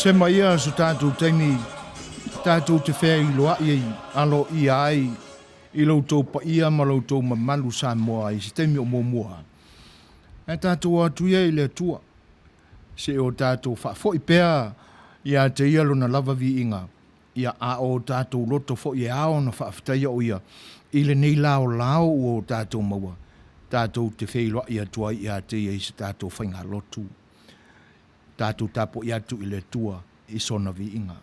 Sema ia so tatou taimi tatou te feiloai ai aloaia ai i lo outou paia ma lo outou mamalu Samoa i se taimi o muamua. Ae tatou o atu ia i le Atua se i o tatou faafoi pea ia te Ia Lona lava viiga, ia a o tatou loto foi e ao ona faafetaia o Ia i lenei laolao ua o tatou maua, tatou te feiloai atu ai ia te Ia i se tatou faigalotu. Tatou tapuai atu i le Atua i sona viiga.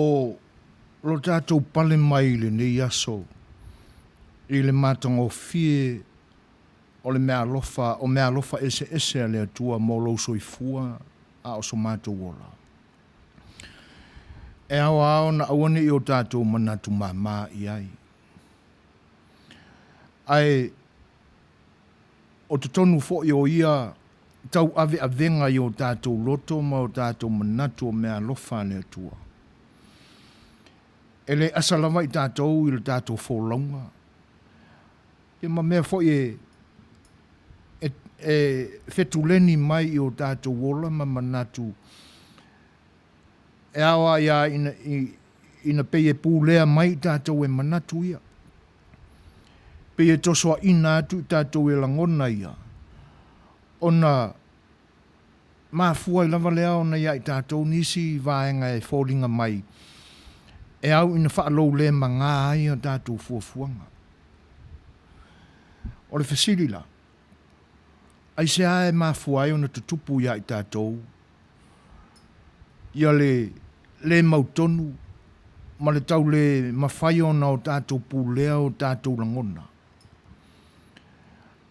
O lo tatou pale mai i lenei aso i le matagofie o le meaalofa, o meaalofa eseese a le Atua mo lou soifua a o so matou ola. E ao lava ona aua ne i o tatou manatu mama i ai. Ae o totonu foi o ia tauaveavega i o tatou loto ma o tatou manatu o meaalofa a le Atua, e le asa lava i tatou i le tatou folauga, ia ma mea foi e e fetuleni mai i o tatou ola ma manatu e ao ai lava ina, ina pei e pulea mai i tatou e manatu ia. Pei e tosoaina atu i tatou e lagona ia, ona mafua ai lava lea ona ia i tatou nisi vaega e foliga mai e au ina faaloulemaga ai a tatou fuafuaga. O le fesili la, aisea e mafua ai ona tutupu ia i tatou ia le le mautonu ma le tau le mafai ona o tatou pulea o tatou lagona?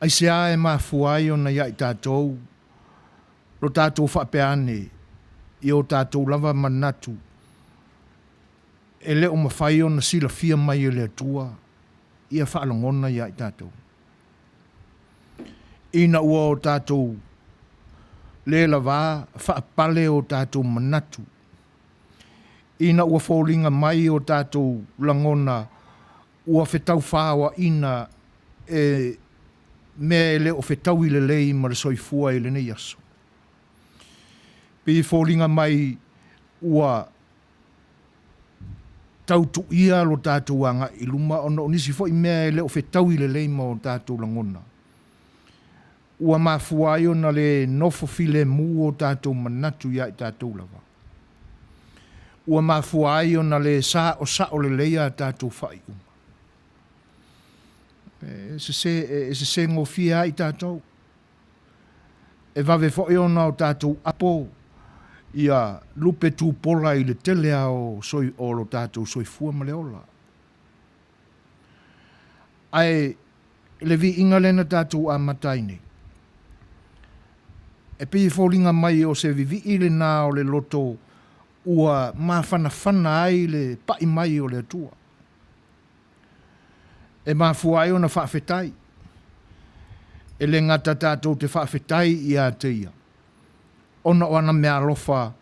Aisea e mafua ai ona ia i tatou lo tatou faapea ane i o tatou lava manatu e le o mafai ona silafia mai e le Atua ia faalogona ia i tatou? Ina ua o tatou le lavā faapale o tatou manatu, ina ua foliga mai o tatou lagona ua fetaufaoaina e mea e le o fetaui lelei ma le soifua i lenei aso. Pei e foliga mai ua tautuia lo tatou agai i luma ona o nisi foi mea e le o fetaui lelei ma o tatou lagona, ua mafua ai ona le nofo filemu o tatou manatu ia i tatou lava. Ua mafua ai ona le saosao lelei a tatou faaiuga. E sese, e sese gofie ai tatou. E vave foi ona o tatou apo ia lupe tupola i le tele lava o, soi, o lo tatou soifua ma le ola. Ae le viiga lea na tatou amata ai nei, e pei e foliga mai o se vivii lena o le loto ua mafanafana ai le pai mai o le Atua. E mafua ai ona faafetai. E le gata tatou te faafetai ia te Ia, ona o ana meaalofa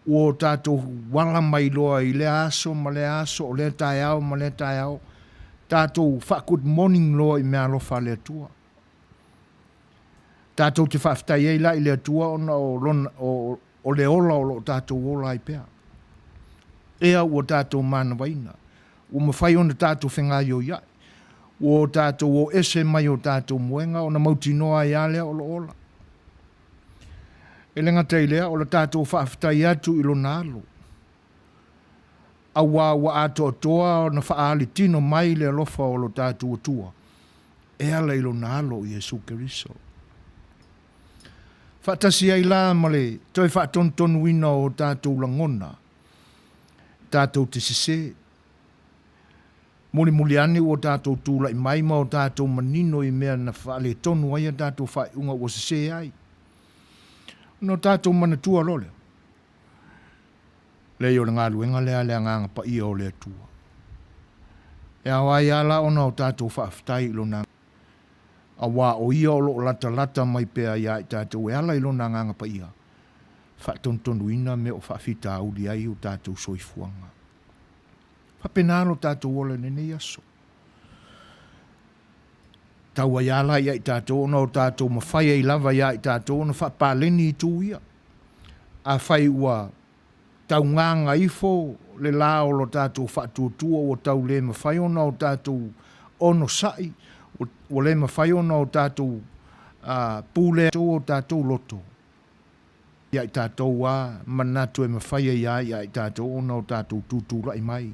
ua o tatou ala mai loa i lea aso ma lea aso, o lea taeao ma lea taeao, tatou faa-good morning loa i meaalofa a le Atua. Tatou te faafetai ai la i le Atua ona o, lona, o, o le ola o lo o tatou ola ai pea. Ea ua tatou manavaina, ua mafai ona tatou fegaioia'i, ua o tatou o ese mai o tatou moega ona mautinoa ai lava lea o lo o ola. E le gata i lea, o le tatou faafetai atu i lona alo, auā ua atoatoa ona faaali tino mai le alofa o lo tatou Atua e ala i lona alo o Iesu Keriso. Faatasi ai la ma le toe faatonutonuina o tatou lagona, tatou te sesē. Mulimuli ane ua tatou tulai mai ma o tatou manino i mea na faaletonu ai a tatou faaiuga ua sesē ai. Ona o tatou manatua loa lea, leai o le galuega lea a le Agaga Paia o le Atua. E ao ai lava la ona o tatou faafetai i Lona auā o Ia o lo o latalata mai pea iā i tatou e ala i Lona Agaga Paia, faatonutonuina mea o faafitauli ai o tatou soifuaga. Faapena lo tatou ola i lenei aso. Tau ai lava la ia i tatou ona o tatou mafai ai lava ia i tatou ona faapaleni itu ia. Afai ua taugaga ifo le la o lo tatou faatuatua ua tau le mafai ona o tatou onosai, ua le mafai ona o tatou pule o tatou loto, ia i tatou a manatu e mafai ai lava ia i tatou ona o tatou tutulai mai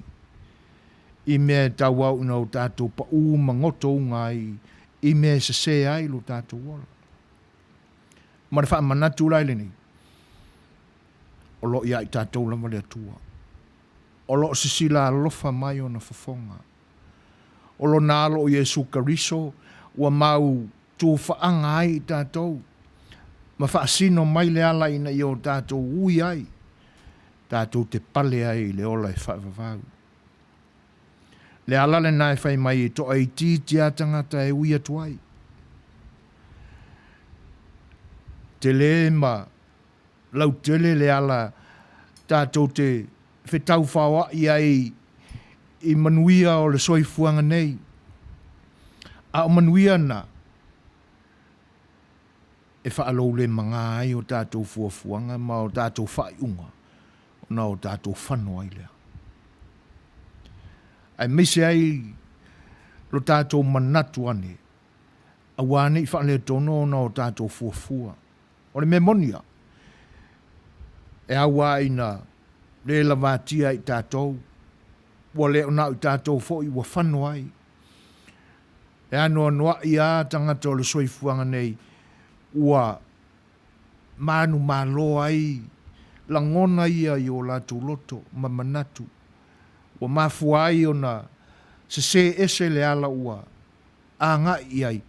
i mea e tauau ina o tatou paū ma gotouga ai i mea e sesē ai lo tatou ola. Ma le faamanatu la i lenei, o lo o ia i tatou lava le Atua. O lo o sisila alofa mai ona fofoga. O lona Alo o Iesu Keriso ua mau tufaaga ai i tatou, ma faasino mai le ala ina ia o tatou ui ai, tatou te pale ai i le ola e faavavau. Le ala lena e fai mai e toaitiiti a tagata e ui atu ai. Tele ma lautele le ala tatou te fetaufaoaʻi ai i manuia o le soifuaga nei, a o manuia na e faaloulemaga ai o tatou fuafuaga ma o tatou faaiuga ona o tatou fano ai lea. Aemaise ai lo tatou manatu ane, aua ne i faaletonu ona o tatou fuafua. O le mea moni a, e au a ina le lavatia i tatou, ua le o na o i tatou foi ua fano ai. E anoanoai a tagata o le soifuaga nei ua manumalo ai lagona ia i o latou loto ma manatu, ua mafua ai ona sesē ese le ala ua agai i ai,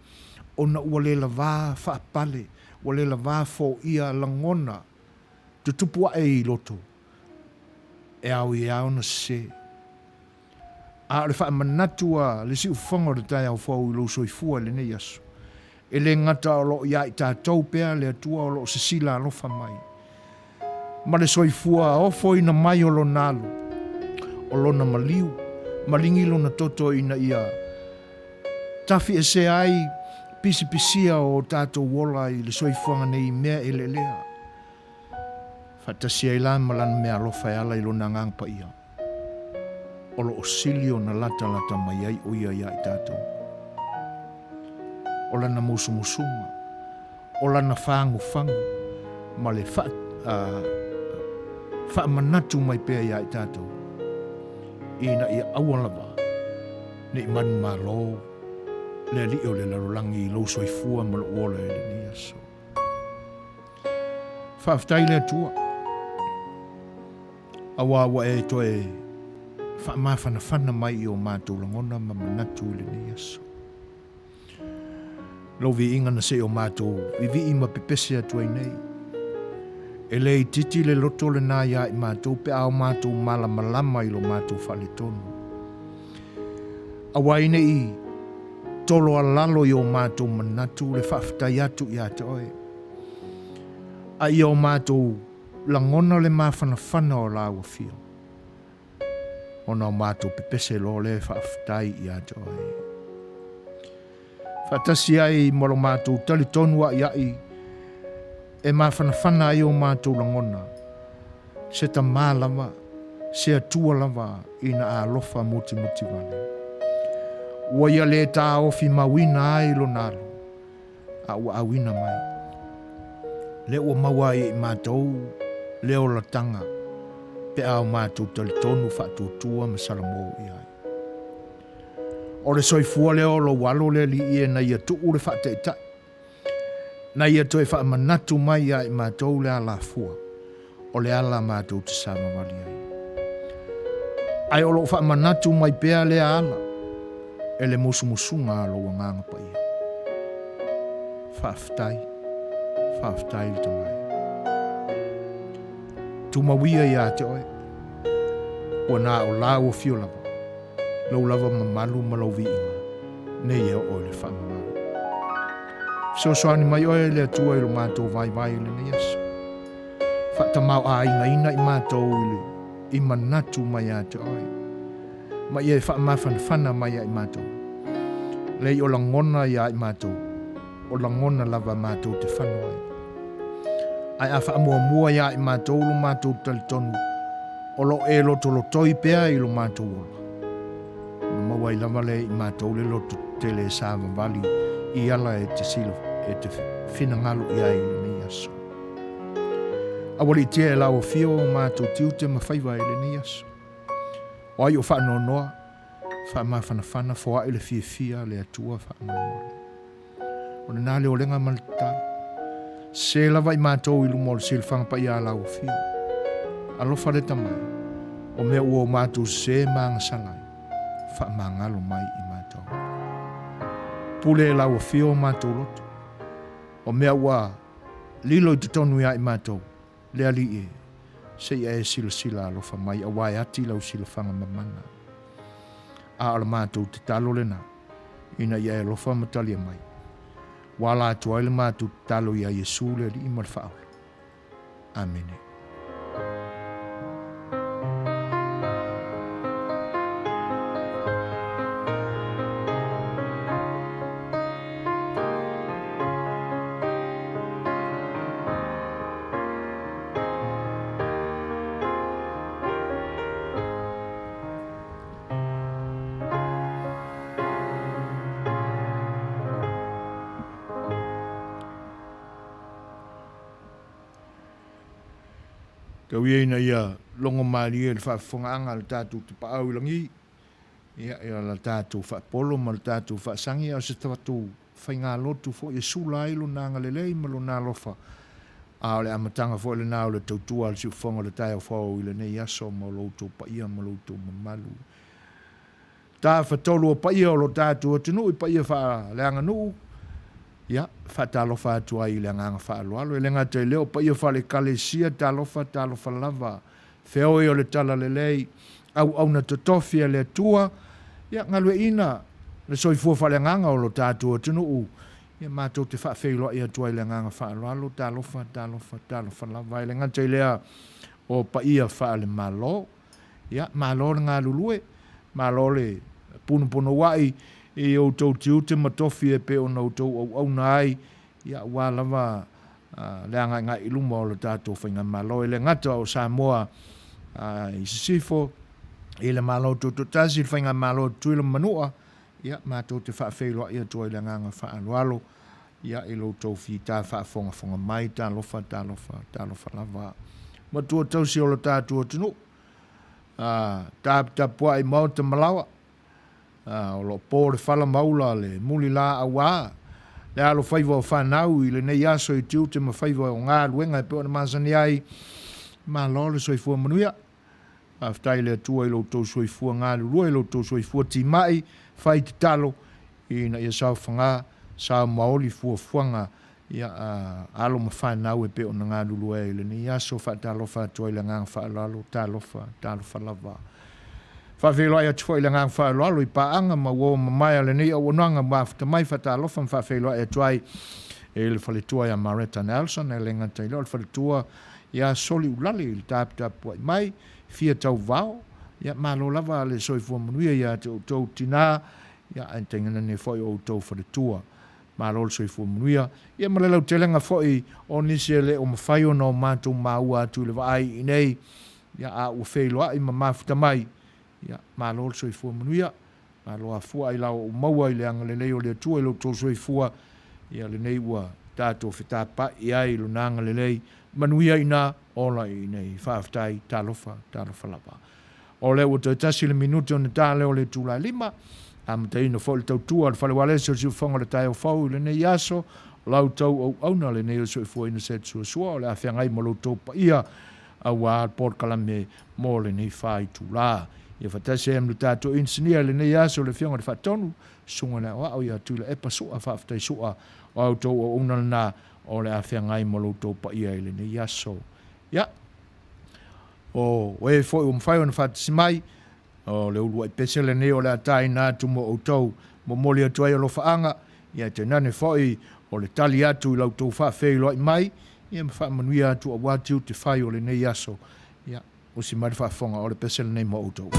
ona ua le lavā faapale, ua le lavā foia lagona tutupu aʻe i loto, e ao i a ona sesē. A o le faamanatu a le siufofoga o le taeao fou i lou soifua i lenei aso, e le gata o lo o iā i tatou pea le Atua o lo o sisila alofa mai, ma le soifua ofoina mai o Lona alo, o Lona maliu, maligi Lona toto ina ia tafiesea ai pisipisia o o tatou ola i le soifuaga nei i mea eleelea. Faatasi ai la ma Lana meaalofa e ala i Lona Agaga Paia, o lo o sili ona latalata mai ai ʻo Ia iā i tatou. O Lana musumusuga, o Lana fagufagu ma le faamanatu mai pea iā i tatou, ina ia aua lava ne i manumalo le Alii o le lalolagi i lou soifua ma lou ola i lenei aso. Faafetai le Atua, auā ua e toe faamafanafana mai i o matou lagona ma manatu i lenei aso. Lou viiga na se i o matou vivii ma pepese atu ai nei. E le itiiti le loto lenā iā i matou pe a o matou malamalama i lo matou faaletonu. Auā ine i tolo a lalo i o matou manatu le faafetai atu iā te oe. A ia o matou lagona le mafanafana o lāua afio, ona o matou pepese loa lea e faafetai ia te oe. Faatasi ai ma lo matou talitonu aʻiaʻi e mafanafana ai o matou lagona, se Tamā lava, se Atua lava ina alofa mutimuti wale. Ua ia le tāofi mauina ai lona alo, a ua auina mai. Lea ua maua ai e i matou le olataga pe a o matou talitonu faatuatua ma salamo i ai. O le soifua lea o lou alo le Alii e na ia tuu le faataitai, na ia toe faamanatu mai ia i matou le alafua, o le ala matou te savavali ai. Ae o lo o faamanatu mai pea lea ala e le musumusuga a lou Agaga Paia. Faafetai, faafetai le Tamai. Tumau ia ia te oe, ua na o lāua fio lava, lou lava mamalu ma lou viiga, nei e oo i le faamamalu. Fesoasoani mai oe e le Atua i lo matou vaivai i lenei aso. Faatamaoaigaina i matou i le i manatu mai ia te oe, ma ia e faamafanafana mai ia i matou. Lei o lagona ia i matou, o lagona lava matou te fano ai. Ae a faamuamua ia i matou lo matou talitonu, o lo o e lotolotoi pea i lo matou ola. Ona maua ai lava lea i matou le loto tele e savavali i ala e te sila, e te finagalo i ai i lenei aso. Aualiitia e lau afio o matou tiute ma faiva i lenei aso. O ai o faanoanoa, faamafanafana, foai le fiafia le Atua faamolemole. O lena le olega ma le tatalo. Se lava i matou i luma o le silafaga paia a lau afio. Alofa le Tamai. O mea ua o matou sesē ma agasala ai, faamagalo mai i matou. Pule e lau afio o matou loto. O mea ua lilo i totonu ia i matou, le Alii e, seia e silasila alofa mai auā e ati lau silafaga mamana. A o le matou tatalo lena, ina ia e alofa ma talia mai. Ua ala atu ai le matou tatalo iā Iesu le Alii ma le Faaola. Amene. Tau ia ina ia logo malie le faafofogaaga a le tatou tapaau i lagi, ia, ia la tatou faapolo ma le tatou faasagi, a o se tatou faigalotu foi e sula ai Lona agalelei ma Lona alofa, a o le amataga foi lena o le tautua a le siufofoga o le taeao fou i lenei aso ma lo outou paia ma lo outou mamalu. Tafatolu o paia o lo tatou atunuu i paia faaleaganuu, ia, faatalofa atu ai i le agaga faaaloalo. E le gata i lea, o paia faale-Ekalesia, talofa, talofa lava. Feoi o le Talalelei, auauna totofi a le Atua, ia, galueaiina le soifua faaleagaga o lo tatou atunuu, ia, matou te faafeiloai atu ai i le agaga faaaloalo, talofa, talofa, talofa lava. E le gata i lea, o paia faale-Malo, Ia, malo le galulue, malo le punopunouai i outou tiute ma tofi e pei ona outou auauna ai, ia, aua lava le agaegae i luma o le tatou Faigamalo. E le gata o Samoa i Sisifo, i le Malo Tutoatasi, le Faigamalo a Tutuila ma Manua, ia, matou te faafeiloai atu ai i le agaga faaaloalo, ia, i lo outou fita faafogafoga mai, talofa, talofa, talofa lava. Matua tausi o lo tatou atunuu, Taputapuai maota ma laoa, o lo o po le fala ma ula le mulila auā le alofaiva o fanau i lenei aso i tiute ma faiva o galuega e pei ona masani ai. Malo le soifua manuia. Faafetai i le Atua i lo outou soifua galulue, i lo outou soifua timai, fai tatalo ina ia saofaga, sao maoli fuafuaga Ia, a alo ma fanau e pei ona galulue ai i lenei aso, faatalofa atu ai i le agaga faaaloalo, talofa, talofa lava. Faafeiloai atu foi i le agaga faaaloalo i paaga ma uo mamae a lenei auaunaga mafuta mai, faatalofa ma faafeiloai atu ai i le faletua ia Maretta Nelson, e le gata i lea o le faletua ia Soli Ulale i le taputapuai mai, fia tauvao, ia malo lava le soifua manuia ia te outou tina, ia ae tainane foi o outou faletua. Malo le soifua manuia. Ia ma le lautelega foi o nisi e le o mafai ona o matou maua atu i le vaai i inei, ia a ua feiloai ma mafuta mai, ia malo le soifua manuia. Malo afua ailao ua maua i le agalelei o le Atua i lo outou soifua, ia lenei ua tatou fetapai ai i Lona agalelei. Manuia ina, ola i inei. Faafetai, talofa, talofa lava. O lea ua toe tasi le minute ona ta lea o le itula e 5, amataina foi le tautua a le Fale Ualesi o le Siufofoga o le Taeao Fou i lenei aso. O la outou auauna lenei o le Soifuaina Seth Suasua o le a feagai ma lo outou paia aua le polokalame mo lenei fa itula. Ia faatasi ai ma le tatou inisinia i lenei aso le Afioga i le Faatonu, Susuga i le Aoao ia Tuilaepa Sua. Faafetai Sua, o a outou auauna lena o le a feagai ma lo outou paia i lenei aso. Ia, O e foi ua mafai ona faatasi mai, o le uluai pese lenei o le a taina atu mo outou, momoli atu ai alofaaga, ia tainane foi o le tali atu i la outou faafeiloai mai, ia ma faamanuia atu aua tiute fai o lenei aso. Ia, usi mai le faafofoga, o le pese lenei mo outou.